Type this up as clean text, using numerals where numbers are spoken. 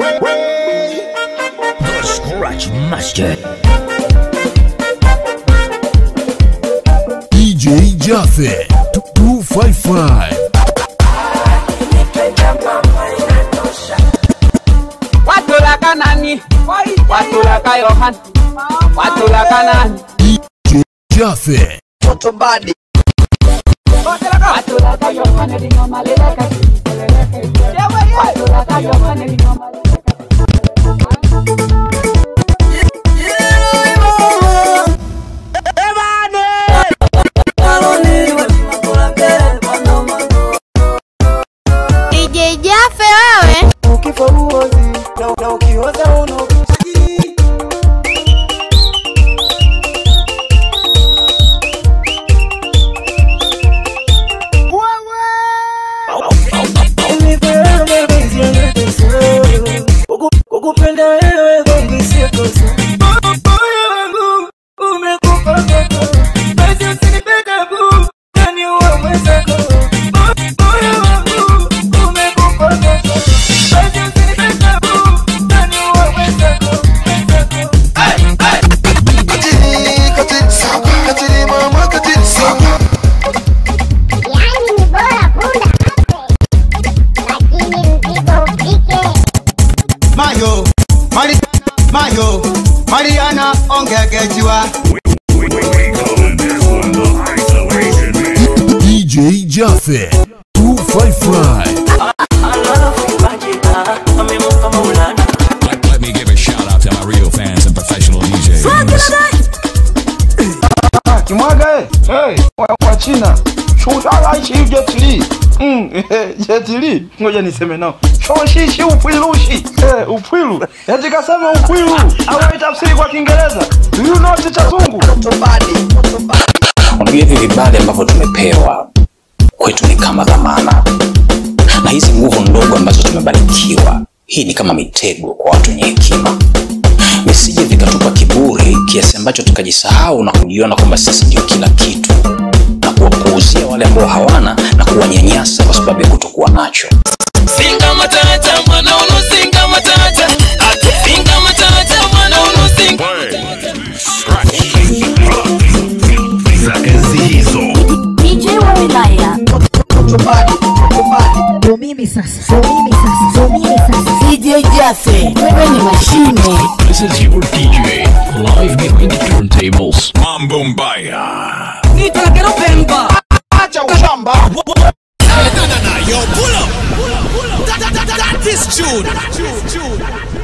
The Scratch Master. DJ Jaffe 255. Watulaka nani? Watulaka Yohan. Watulaka nani? DJ Jaffe. Totobadi. Watulaka Yohan ni maleleka. Watulaka Yohan ni maleleka. DJ Jaffe wewe. Ukifa uozi na ukioza uno. Ukupenda wewe kwangu sio kosa. Moyo wangu umekufa kwako. Basi usinipende bu, nani uwe mwenzako. Moyo wangu umekufa kwako. Basi usinipende bu, nani uwe mwenzako. Katili, katili, katili mama, katili. Yani ni bora punda afe, lakini mzigo ufike. Mayo, Mayo, Mariana ongegejiwa. DJ Jaffe 255. Let me give a shout out to my real fans and professional DJs. Kimwaga eh, hey, wa China. Shusha Jet Li. Jet Li. Ngoja niseme nao. Shoshishi upwilushi. Upwilu. Eti kasema upwilu. Au itafsiri kwa Kiingereza. Do you know Chazungu? Unajua hivi vibali ambavyo tumepewa kwetu ni kama dhamana. Na hizi nguvu ndogo ambazo tumebarikiwa, hii ni kama mitego kwa watu wenye hekima. Visije vikatupa kiburi kiasi ambacho tukajisahau na kujiona kwamba sisi ndio kila kitu, na kuwapuuzia wale ambao hawana na kuwanyanyasa kwa sababu ya kutokuwa nacho. Singa matata mwana uno, singa matata. Singa matata mwana uno, singa matata. DJ wa wilaya. Mimi sasa, mimi sasa, mimi sasa. DJ Jaffe, wewe ni mashine. This is your DJ, live behind the turntables. Mambo Mbaya. Nitakero Pemba. Acha ushamba. Na na na, yo, pull up. Pull up. That is June.